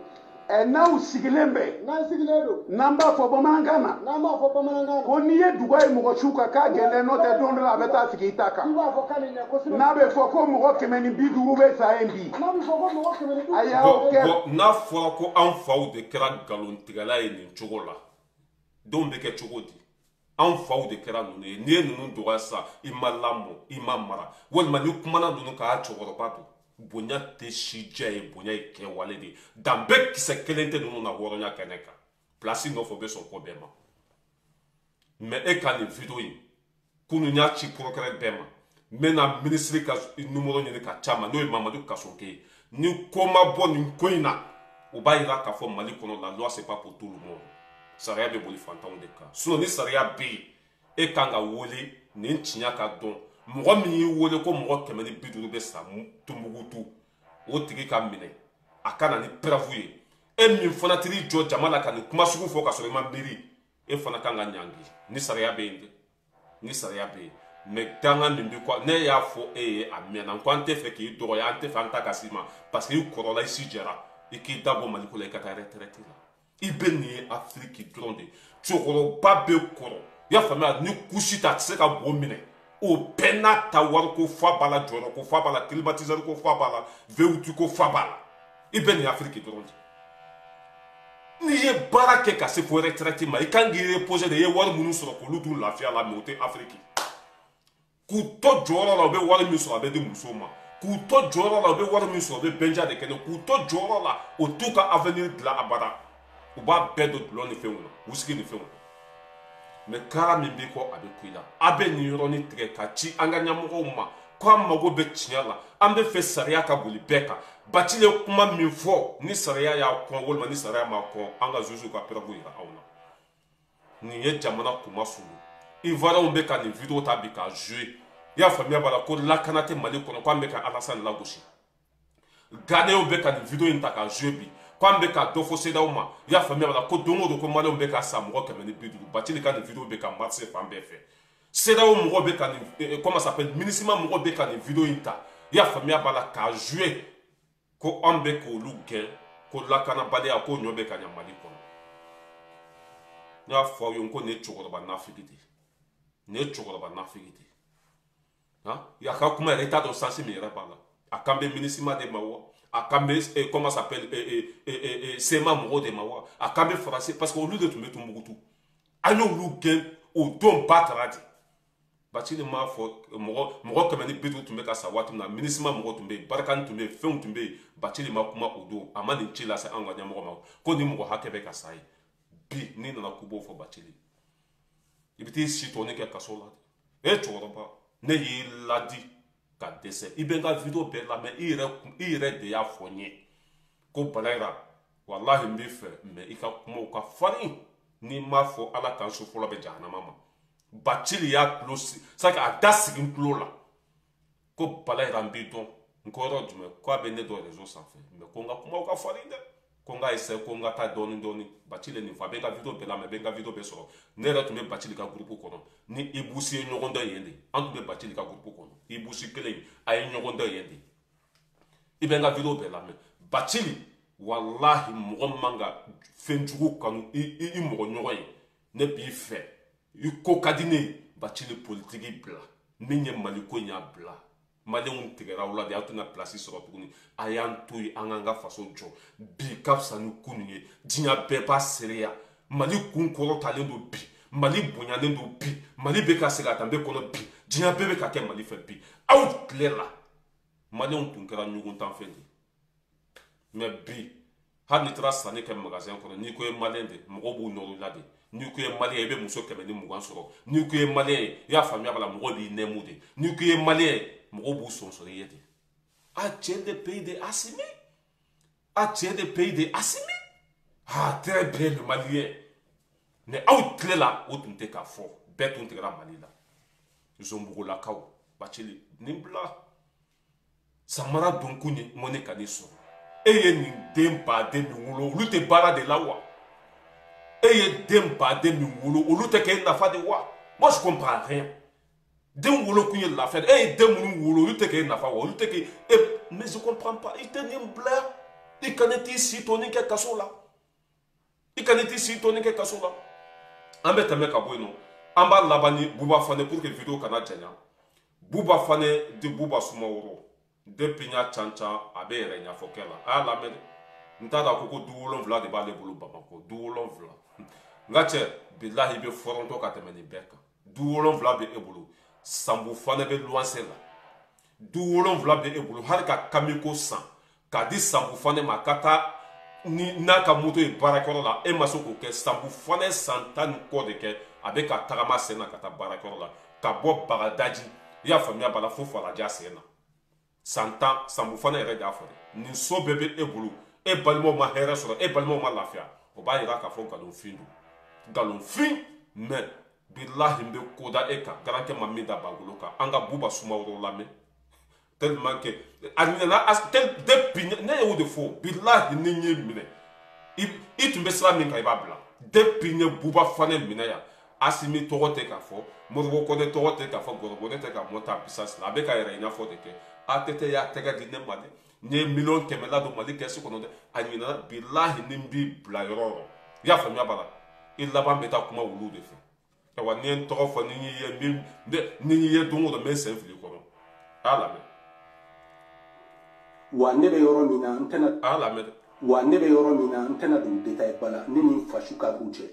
N'aw sigilen bɛ. N'an sigilen don. N'an b'a fɔ bamanankan na. N'an b'a fɔ bamanankan na. Ko n'i ye duga ye mɔgɔ su kan k'a gɛlɛn n'o tɛ don dɔ la a bɛ taa sigi i ta kan. I b'a fɔ k'a ni ɲɛ kosɛbɛ. N'a bɛ fɔ ko mɔgɔ 150 bɛ sa yen bi. N'a bɛ fɔ ko mɔgɔ 150. A y'aw kɛ. Bon n'a fɔra ko an faw de kɛra nkalontigɛla ye nin cogo la, denw bɛ kɛ cogo di? An faw de kɛra ninnu ye. N'i ye ninnu dɔgɔya sisan, i ma lamɔ, i ma mara, walima ni kumana ninnu kan, a cɛkɔrɔba don. Bonya tɛ sijɛ ye, bonya ye kɛwale de ye. Danbe kisɛ kelen tɛ ninnu na hɔrɔnya kɛnɛ kan. Place nɔfɛ u bɛ sɔn ko bɛɛ ma. Mais e ka nin vidéo in, kunun y'a ci procureur bɛɛ ma. N bɛna ministre ka numéro ɲini ka ca ma, n'o ye Mamadu Kassogué ye. Ni ko ma bɔ nin ko in na, o b'a yira k'a fɔ Mali kɔnɔ la loi c'est pas pour tout le monde. Sariya bɛ boli fantanw de kan. Sinon ni sariya bɛ yen, e kan ka wele nin tiɲɛ ka dɔn. Mɔgɔ min y'i wele ko mɔgɔ 150 bɛ sa Tombouctou, o tigi ka minɛ, a ka na ni preuve ye. E min fana t'i jɔ jama la ka nin kuma sugu fɔ ka sɔrɔ i ma miiri, e fana kan ka ɲangi. Ni sariya bɛ yen dɛ, ni sariya bɛ yen. Mais danga min bɛ kɔ, ne y'a fɔ e ye a mɛnna, n ko an tɛ fɛ k'i dɔgɔya, an tɛ fɛ an ta ka s'i ma, parce que i kɔrɔla, i si jɛra, i k'i da bɔ Maliko la, i ka taa retraite la. I bɛ nin ye Afiriki dɔrɔn de. Cɛkɔrɔba bɛ kɔrɔ, i y'a faamuya, ni kusi ta a tɛ se ka bo minɛ. O bɛɛ n'a ta wariko fa b'a la, jɔyɔrɔ ko fa b'a la, climatiseur ko fa b'a la, V8 ko fa b'a la. I bɛ nin Afiriki dɔrɔn de. N'i ye baara kɛ ka se fo retraite ma, i kan k'i reposer de. I ye wari minnu sɔrɔ k'olu dun lafiya la, mais o tɛ Afiriki. K'u to jɔyɔrɔ la, u bɛ wari min sɔrɔ a bɛ di musow ma. K'u to jɔyɔrɔ la, u bɛ wari min sɔrɔ u bɛ bɛnja de kɛ. K'u to jɔyɔrɔ la, o t'u ka avenir dilan abada. U b'a bɛɛ don dulɔ ni fɛnw na, whisky ni fɛnw na. Mais kara min b'i kɔ, a bɛ ku i la. A bɛ nin yɔrɔnin tigɛ ka ci an ka ɲɛmɔgɔw ma ko an mago bɛ tiɲɛ la, an bɛ fɛ sariya ka boli bɛɛ kan. Bathily ye kuma min fɔ, ni sariya y'a kɔn walima ni sariya m'a kɔn, an ka juges ka preuve yira anw na. Nin ye jamana kuma sulu. Ivoirienw bɛ ka nin vidéo ta bi k'a jouer. I y'a faamuya b'a la ko lakana tɛ Mali kɔnɔ, k'an bɛ ka Alassane lagosi. Ghanéenw bɛ ka nin vidéo in ta k'a jouer bi, k'an bɛ ka dɔ fɔ CEDEAO ma. I y'a faamuya b'a la ko don o don ko Maliyɛnw bɛ ka sa mɔgɔ 150. Bathily ka nin vidéo bɛ ka marcher fan bɛɛ fɛ. CEDEAO mɔgɔw bɛ ka nin, comment ça s'appelle, MINUSMA mɔgɔw bɛ ka nin vidéo in ta. I y'a faamuya b'a la k'a jouer ko an bɛ k'olu gɛn, ko lakanabaliya ko ɲɔ bɛ ka ɲa Mali kɔnɔ. N y'a fɔ aw ye n ko nin ye cɛkɔrɔba nafigi de ye. Nin ye cɛkɔrɔba nafigi de ye. A ka kuma yɛrɛ, i t'a dɔn sansi min yɛrɛ b'a la. A kan bɛ MINUSMA de ma wa? A kan bɛ, comment ça s'appelle, CMA mɔgɔw de ma wa? A kan bɛ Faransi, parce que olu de tun bɛ Tombouctou. An y'olu gɛn o don ba taara de. Bathily m'a fɔ mɔgɔ 150 tun bɛ ka sa waati min na, MINUSMA mɔgɔw tun bɛ yen, Barkhane tun bɛ yen, fɛnw tun bɛ yen. Bathily ma kuma o don, a ma nin ci lase an ka ɲɛmɔgɔ ma ko nin mɔgɔ hakɛ bɛ ka sa ye. Bi n'i nana ko b'o fɔ Bathily, i bɛ t'i si tɔnin kɛ kaso la. E cɛkɔrɔba, ne y'i ladi ka dɛsɛ, i bɛ n ka vidéo bɛɛ lamɛn, i yɛrɛ de y'a fɔ n ye ko Balayira, walahi n b'i fɛ, mais i ka kumaw ka farin. N'i m'a fɔ Ala k'an su fɔlɔ bɛ jahanama ma. Bathily y'a tulo c'est a da sigi n tulo la ko Balayira n b'i dɔn. N ko yɔrɔ jumɛn? Ko a bɛ ne dɔn réseau sanfɛ, mais ko n ka kumaw ka farin dɛ, ko n ka essayer ko n ka taa dɔɔni dɔɔni. Bathily nin fɔ, a bɛ n ka vidéo bɛɛ lamɛn, a bɛ n ka vidéo bɛɛ sɔrɔ. Ne yɛrɛ tun bɛ Bathily ka groupe kɔnɔ ni Ibousi ye ɲɔgɔn dɔn yen de. An tun bɛ Bathily ka groupe kɔnɔ, Ibousi kelen a ye ɲɔgɔn dɔn yen de. I bɛ n ka vidéo bɛɛ lamɛn. Bathily, walahi mɔgɔ man ka fɛnjugu kanu i mɔgɔ ɲɔgɔn ye. Ne b'i fɛ, i ko ka di ne ye. Bathily politiki bila, min ye Maliko in y'a bila. Maliyɛnw tigɛra aw la de, aw tɛna place sɔrɔ tuguni. A y'an to yen, an k'an ka faso jɔ. Bi ka fisa ni kunun ye, diɲɛ bɛɛ b'a seereya. Mali kun kɔrɔtalen don bi, Mali bonyalen don bi, Mali bɛ ka segin a danbe kɔnɔ bi, diɲɛ bɛɛ bɛ ka kɛ Mali fɛ bi. Aw tile la, Maliyɛnw tun kɛra ɲuguntanfɛn de ye. Mais bi, hali n'i taara sanni kɛ magasin kɔnɔ, n'i ko i ye Maliyɛn de, mɔgɔw b'u nɔrɔ i la de. N'i ko i ye Maliyɛn, i bɛ muso 120 sɔrɔ. N'i ko i ye Maliyɛn ye, i y'a faamuya b'a la, mɔgɔw b'i nɛmu de. N'i ko i ye Maliyɛn ye, mɔgɔw b'u sɔnsɔn i ye de. A cɛ de pays de Assimi. A cɛ de pays de Assimi. Ah, très bien le Malien. Mais aw tile la, o tun tɛ k'a fɔ. Bɛɛ tun tigɛra Mali la. Zonbugulakaw, Bathily, nin bila. Samara donkun ye n ko ne ka n'i sɔrɔ. E ye nin den baden min wolo, olu tɛ baara de la wa? E ye den baden min wolo, olu tɛ k'e nafa de wa? Moi je comprends rien. Den wolo kun ye lafiya de. E ye den minnu wolo, olu tɛ k'e nafa wa? Olu tɛ k'e, mais je comprends pas. I tɛ nin bila, i kana t'i si tɔnin kɛ kaso la. I kana t'i si tɔni kɛ kaso la. An bɛ tɛmɛ ka bɔ yen nɔ, an b'a laban ni Buba Fane pour que vidéo kana janya. Buba Fane di Buba Sumaworo, depuis n y'a can can a bɛ yɛrɛ ɲɛfɔ kɛ la. A y'a lamɛn dɛ, n t'a dɔn a ko ko du 7 de b'ale bolo Bamakɔ, du 7. N ka cɛ, bilahi i bɛ fɔrɔntɔ ka tɛmɛ nin bɛɛ kan. Du 7 bɛ e bolo, Sanbu Fane bɛ luwanse la. Du 7 bɛ e bolo, hali ka kamiko san k'a di Sanbu Fane ma ka taa ni n'a ka moto ye baarakɛyɔrɔ la, e ma se k'o kɛ. Sanbu Fane san 10 ni kɔ de kɛ a bɛ ka tagama sen na ka taa baarakɛyɔrɔ la, ka bɔ Bagadaji, i y'a faamuya b'a la, fo Falajɛ sen na, san 10. Sanbu Fane yɛrɛ de y'a fɔ dɛ, nin so bɛɛ bɛ e bolo, e balimaw ma hɛrɛ sɔrɔ, e balimaw ma lafiya. O b'a yira k'a fɔ nkalonfin don, nkalonfin. Mais bilahi n bɛ ko da e kan, garankɛ ma min da Bagolo kan. An ka Buba Sumaworo lamɛn, tellement que a nana depuis ne y'o de fɔ, bilahi ni n y'i minɛ, i tun bɛ sira min kan i b'a bila. Depuis n ye Buba Fane minɛ yan, Asimi tɔgɔ tɛ k'a fɔ, Modibo Kone tɔgɔ tɛ k'a fɔ, Gɔrɔbɔnɛ tɛ ka mɔ ta puissance la, a bɛ ka yɛrɛ ɲɛfɔ de kɛ. ATT y'a tɛgɛ di ne ma dɛ, n ye 100 000 000 ladon Mali kɛsi kɔnɔ dɛ, a ɲinana. Bilahi ni n b'i bila yɔrɔ o yɔrɔ, i y'a faamuya b'a la, i laban bɛ taa kuma wulu de fɛ. Ayiwa, ni ye n tɔgɔ fɔ, ni n y'i ye, ni n y'i ye don o don, n bɛ n sen fili kɔnɔ. A y'a lamɛn. Wa ne bɛ yɔrɔ min na, n tɛna A y'a lamɛn dɛ. Wa ne bɛ yɔrɔ min na, n tɛna don détail ba la. Ne ni n fasu kaburu cɛ,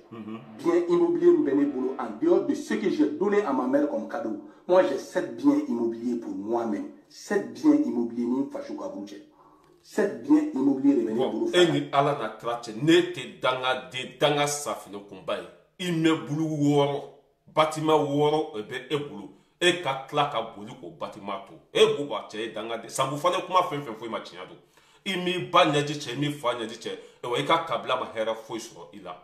bien immobilier min bɛ ne bolo, en dehors de ce que j'ai donné à ma mère comme cadeau, moi j'ai sept biens immobiliers pour moi-même, sept biens immobiliers. Ni n fasu kaburu cɛ, sept biens immobiliers de bɛ ne bolo. E ni Ala na kira cɛ, ne tɛ dangaden danga safinɛ kunba ye. Immeuble 6, bâtiment 6 o bɛ e bolo, e ka tila ka boli k'o bâtiment to e. Buba cɛ ye dangaden. Sanbu Fane kuma fɛn fɛn foyi ma tiɲɛ don. I m'i ba ɲɛji cɛ, i m'i fa ɲɛji cɛ, ayiwa i ka kabila ma hɛrɛ foyi sɔrɔ i la,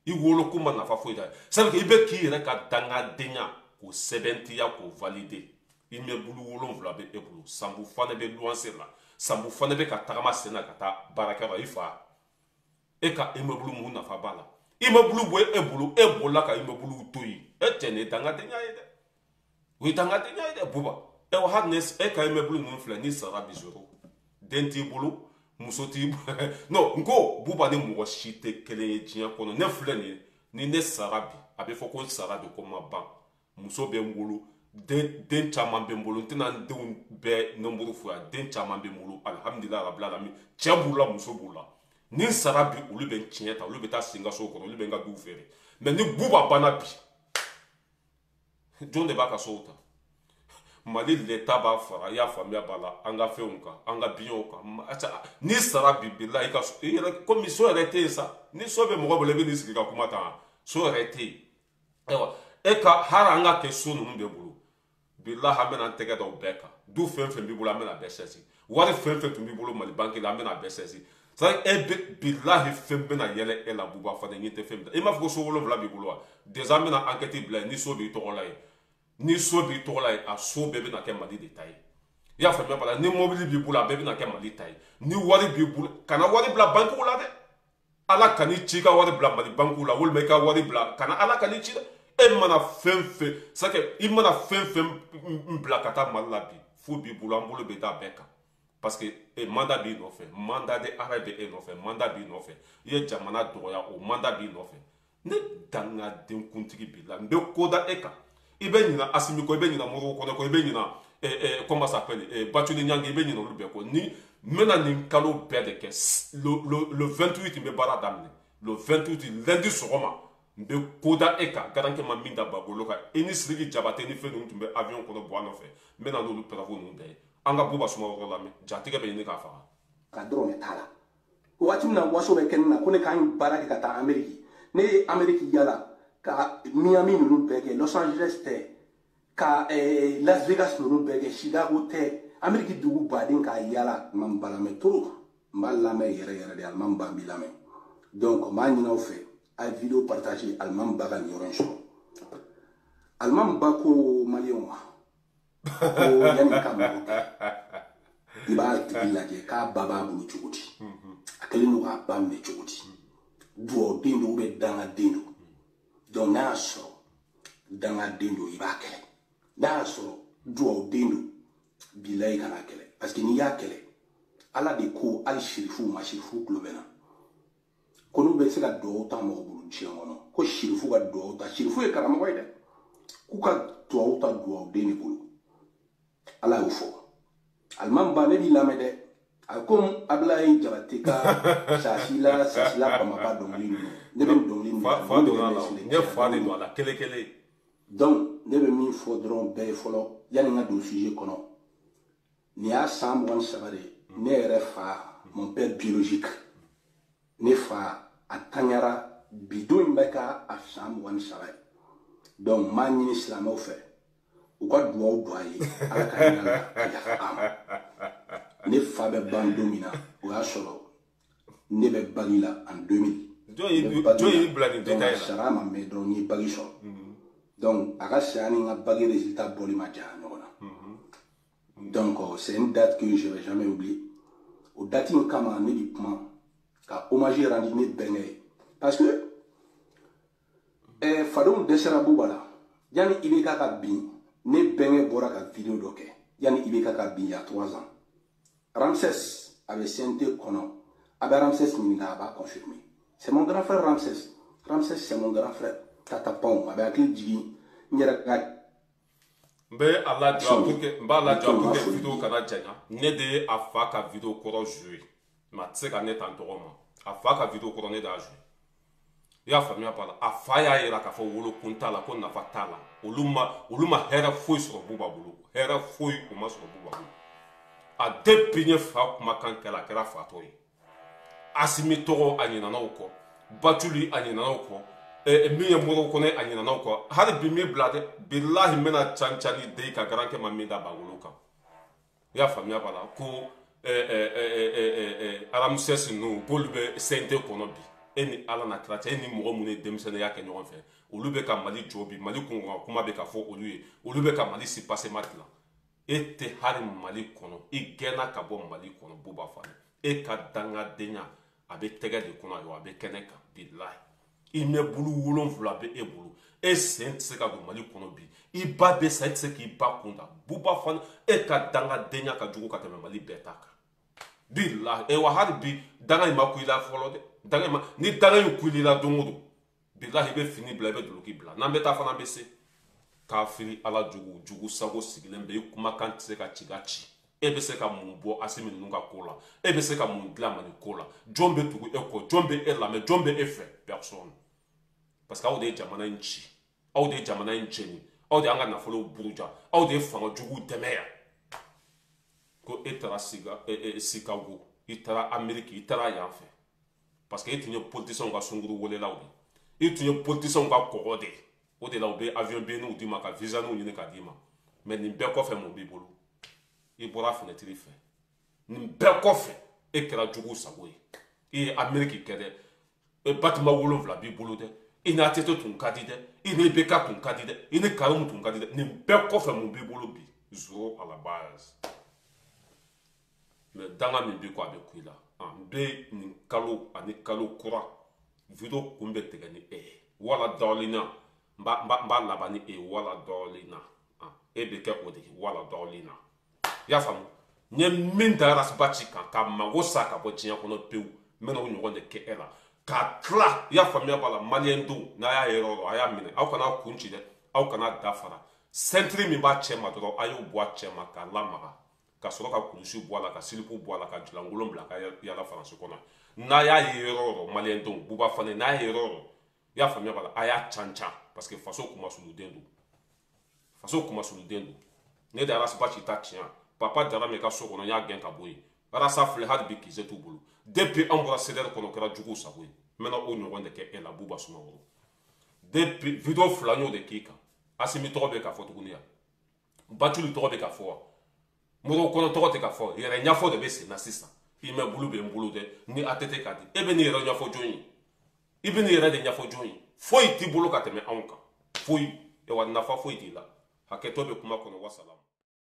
i wolokun ma nafa foyi da ye. C'est à dire i bɛ k'i yɛrɛ ka dangadenya k'o sɛbɛntiya, k'o valider. Immeuble 7 bɛ e bolo, Sanbu Fane bɛ luwanse la, Sanbu Fane bɛ ka tagama sen na ka taa baarakɛyɔrɔ. I fa e ka immeuble mun nafa b'a la? Immeuble bɔ e bolo, e bolila ka immeuble to yen. E cɛ, nin ye dangadenya ye dɛ, o ye dangadenya ye dɛ, Buba. Ayiwa, hali ni e ka immeuble ninnu filɛ, ni sara bi zéro, den t'i bolo, muso t'i bolo. Non, n ko Buba ni mɔgɔ si tɛ kelen ye diɲɛ kɔnɔ. Ne filɛ nin ye, ni ne sara bi, a bɛ fɔ ko n sara de ko ma ban. Muso bɛ n bolo, den caman bɛ n bolo, n tɛna n denw bɛɛ nombre fɔ yan, den caman bɛ n bolo, alihamudulilayi rabil alamin. Cɛ b'u la, muso b'u la. Ni n sara bi, olu bɛ n tiɲɛ ta, olu bɛ taa sen n ka so kɔnɔ, olu bɛ n ka duw feere. Mais ni Buba banna bi, jɔn de b'a ka sow ta? Mali leta b'a fara, i y'a faamuya b'a la, an ka fɛnw kan, an ka biɲɛw kan. N'i sara bi, bila i ka i yɛrɛ komi so yɛrɛ tɛ yen sa. Ni so bɛ mɔgɔ bolo, i bɛ n'i sigi ka kuma ta, so yɛrɛ tɛ yen. Ayiwa, e ka hali an ka kɛ so ninnu bɛɛ bolo, bilahi an bɛna an tɛgɛ da o bɛɛ kan. Du fɛn fɛn b'i bolo, an bɛna bɛɛ sɛsi. Wari fɛn fɛn tun b'i bolo Mali banque la, an bɛna bɛɛ sɛsi. C'est e bɛ bilahi fɛn bɛna yɛlɛ e la. Buba Fane, n'i tɛ fɛn min, i m'a fɔ ko so 7 b'i bolo wa? Déjà an bɛna enquête bila yen. Ni so b'i tɔgɔ la yen, ni so b'i tɔgɔ la yen, a so bɛɛ bɛna kɛ Mali de ta ye, i y'a faamuya b'a la. Ni mobili b'i bolo, a bɛɛ bɛna kɛ Mali ta ye. Ni wari b'i bolo, kana wari bila banque la dɛ. Ala kan'i ci i ka wari bila Mali banque la, walima i ka wari bila kana, Ala kan'i ci dɛ. E mana fɛn fɛn, c'est que i mana fɛn fɛn bila ka taa Mali la bi, fo b'i bolo, an bolo bɛ da bɛɛ kan, parce que e mandat b'i nɔfɛ, mandat de arrêt bɛ e nɔfɛ, mandat b'i nɔfɛ. I ye jamana dɔgɔya, o mandat b'i nɔfɛ. Ne dangaden kuntigi b'i la, n bɛ ko da e kan. I bɛ ɲina Asimi kɔ, i bɛ ɲina Modibo Kɔnɛ kɔ, i bɛ ɲina, comment ça s'appelle, Batuli Ɲangi, i bɛ ɲina olu bɛɛ kɔ. Ni n bɛna nin kalo bɛɛ de kɛ, le 28 n bɛ baara daminɛ, le 28 lundi sɔgɔma, n bɛ ko da e kan. Garankɛ ma min da Bagolo kan, i ni Sidiki Jabate ni fɛn ninnu tun bɛ avion kɔnɔ bɔ a nɔfɛ, n bɛ na n'olu preuve ninnu bɛɛ ye. An ka Buba Sumaworo lamɛn, jatigɛ bɛ ɲini k'a faga. Ka dɔrɔmɛ t'a la. Waati min na waso bɛ kɛ ne na ko ne k'an baara kɛ ka taa Ameriki, ne ye Ameriki yala ka Miami ninnu bɛɛ kɛ, Los Angeles tɛ, ka Las Vegas ninnu bɛɛ kɛ, Chicago tɛ, Ameriki dugu baden k'a yala. N ma n ba lamɛn trop, n b'a lamɛn yɛrɛ yɛrɛ de. Alimami Ba n b'i lamɛn. Donc n b'a ɲini aw fɛ, a ye vidéo partager, Alimami Ba ka nin yɔrɔ in sɔrɔ. Alimami Ba ko maliyɛnw ma ko yanni ka mɔgɔ kɛ, i b'a tigi lajɛ k'a ba b'a bolo cogo di, a kɛlen don k'a ba minɛ cogo di, duwawuden don ou dangaden don. Donc n'a y'a sɔrɔ dangaden don, i b'a kɛlɛ. N'a y'a sɔrɔ duwawuden don, bilayi kana kɛlɛ, parce que n'i y'a kɛlɛ, Ala de ko hali sirifuw ma, sirifuw tulo bɛ na. Ko n'u bɛ se ka duwawu ta mɔgɔ bolo diɲɛ kɔnɔ, ko sirifu ka duwawu ta, sirifu ye karamɔgɔ ye dɛ, k'u ka duwawu ta duwawuden de bolo. Ala y'o fɔ. Alimami ba, ne b'i lamɛn dɛ. A ko Abulayi Jabate ka sasila sasila bamaba dɔnkili ninnu, ne bɛ nin dɔnkili ninnu fa donna la, n ye fa de don a la kelen kelen. Donc ne bɛ min fɔ dɔrɔn bɛɛ ye fɔlɔ, yanni n ka don sujet kɔnɔ, nin y'a san 23 de ye. Ne yɛrɛ fa, mon père biologique, ne fa a tanyara bi don in bɛ ka a san 23 ye. Donc n b'a ɲini silamɛw fɛ, u ka duwawu don a ye, Ala ka hinɛ a la, ka yafa a ma. Ne fa bɛ ban don min na, o y'a sɔrɔ ne bɛ bagi la en 2000. Jɔn y'i bila nin détail la? Sara ma mɛn dɔrɔn, n ye bagi sɔrɔ. Donc a ka saya ni n ka bagi résultat bɔli ma janya ɲɔgɔn na. Donc c'est une date que je vais jamais oublier. O date in kama, ne bi kuma ka hommage rendu ne bɛnkɛ ye, parce que fadenw dɛsɛra Buba la. Yanni IBK ka bin, ne bɛnkɛ bɔra ka vidéo dɔ kɛ. Yanni IBK ka bin, il y a 3 ans, Ramsès a bɛ CNT kɔnɔ, a bɛ Ramsès ɲininka, a b'a confirmer. C'est mon grand frère Ramsès. Ramsès, c'est mon grand frère. Tata Pɔn, a bɛ hakili jigin n yɛrɛ ka. N bɛ a lajɔ pour que n b'a lajɔ pour que vidéo kana janya. Ne de ye a fa ka vidéo kɔrɔ jouer, mais a tɛ se ka ne ta n tɔgɔ ma. A fa ka vidéo kɔrɔ, ne de y'a jouer. I y'a faamuya b'a la. A fa y'a yira k'a fɔ wolokun t'a la, ko nafa t'a la. Olu ma hɛrɛ foyi sɔrɔ Buba bolo, hɛrɛ foyi u ma sɔrɔ Buba bolo. A depuis n ye fa kumakan kɛla, a kɛra fatɔ ye. Asimi tɔgɔ, a ɲinana o kɔ. Batuli, a ɲinana o kɔ. Min ye Moribo Kɔnɛ, a ɲinana o kɔ. Hali bi min bila dɛ, bilahi n bɛna can can ni den ka garankɛ ma min da bangolo kan. I y'a faamuya b'a la. Ko Ramsès ninnu, k'olu bɛ CNT kɔnɔ bi. E ni Ala na kira cɛ, e ni mɔgɔ minnu ye denmisɛnninya kɛ ɲɔgɔn fɛ, olu bɛ ka Mali jɔ bi. Mali kunkan kuma bɛ ka fɔ olu ye, olu bɛ ka Mali si pasema dilan. E tɛ hali Mali kɔnɔ, i gɛnna ka bɔ Mali kɔnɔ. Buba Fane, e ka dangadenya a bɛ tɛgɛ de kɔnɔ, ayiwa, a bɛ kɛnɛ kan. Bilahi, i mɛ bolo 7 bɛ e bolo, e sen tɛ se ka don Mali kɔnɔ bi. I ba bɛ sa, e tɛ se k'i ba kun da. Buba Fane, e ka dangadenya ka jugu ka tɛmɛ Mali bɛɛ ta kan. Bilahi, e wa hali bi danga in ma ku i la fɔlɔ dɛ. Danga in ma, ni danga in ku i la don o don, bilahi, i bɛ fini bila, i bɛ duloki bila. N'an bɛ taa fana, an bɛ se kafiri. Ala jugu jugu sago sigilen bɛ, i kumakan tɛ se ka ci ka ci. E bɛ se ka mun bɔ Asimi ninnu ka ko la? E bɛ se ka mun dilan Mali ko la? Jɔn bɛ tugu e kɔ? Jɔn bɛ e lamɛn? Jɔn bɛ e fɛ? Personne. Parce que aw de ye jamana in ci, aw de ye jamana in jeni, aw de y'an ka nafolo buruja, aw de ye fanga jugu dɛmɛ yan. Ko e taara Chicago, i taara Amérique, i taara yan fɛ, parce que e tun ye politicien ka sunkuru welelaw de ye, i tun ye politicien ka kɔgɔ de ye. O de la u bɛ avion billetniw d'i ma, ka visa niw ɲini ka d'i ma. Mais nin bɛɛ kɔfɛ, mun b'i bolo? I bɔra fenêtre fɛ. Nin bɛɛ kɔfɛ, e kɛra jugu sago ye. I ye Amérique kɛ dɛ, e bâtiment 7 b'i bolo dɛ, i ni ATT tun ka di dɛ, i ni IBK tun ka di dɛ, i ni Karimu tun ka di dɛ. Nin bɛɛ kɔfɛ, mun b'i bolo bi? Zéro à la base. Mais danga min b'i kɔ, a bɛ ku i la. N bɛ nin kalo ani kalo kura vidéo kun bɛ tigɛ ni e ye wala dɔɔnin na. N b'a laban ni e ye wala dɔɔnin na. E bɛ kɛ o de ye wala dɔɔnin na. I y'a faamu? N ye min da Ras Bath kan ka mago sa ka bɔ diɲɛ kɔnɔ pewu, n bɛna o ɲɔgɔn de kɛ e la k'a tila. I y'a faamuya b'a la. Maliyɛn denw, n'a y'a ye yɔrɔ o yɔrɔ, a y'a minɛ. Aw kana kun ci dɛ, aw kana da fara. Sɛntiri min b'a cɛ ma dɔrɔn, a y'o bɔ a cɛ ma k'a lamaga, ka sɔrɔ ka kulusi bɔ a la, ka silipu bɔ a la, ka julankolon bila ka yala Faransi kɔnɔ. N'a y'a ye yɔrɔ o yɔrɔ, maliyɛn denw, Buba Fane, n'a ye yɔrɔ o yɔrɔ, i y'a faamuya b'a la, a y'a can can, parce que faso kumasuluden don, faso kumasuluden don. Ne de Ras Bath ta tiɲɛ. Papa Darame ka so kɔnɔ, n y'a gɛn ka bɔ yen. Rasa filɛ, hali bi kisɛ t'u bolo. Depuis an bɔra CDR kɔnɔ, kɛra juguw sago ye. N bɛna o ɲɔgɔn de kɛ e la, Buba Sumaworo. Depuis vidéo 2, n y'o de k'i kan. Asimi tɔgɔ bɛ ka fɔ tuguni yan, Batuli tɔgɔ bɛ ka fɔ wa, Moribo kɔnɔ tɔgɔ tɛ ka fɔ. Yɛrɛ ɲɛfɔ de bɛ sen na sisan. I mɛ bolo bɛ n bolo dɛ, ni ATT ka di. E bɛ n'i yɛrɛ ɲɛfɔ jɔn ye? I bɛ n'i yɛrɛ de ɲɛfɔ jɔn ye? Foyi t'i bolo ka tɛmɛ anw kan, foyi. Wa nafa foyi t'i la. Hakɛto bɛ kuma kɔnɔ. Wasalamu.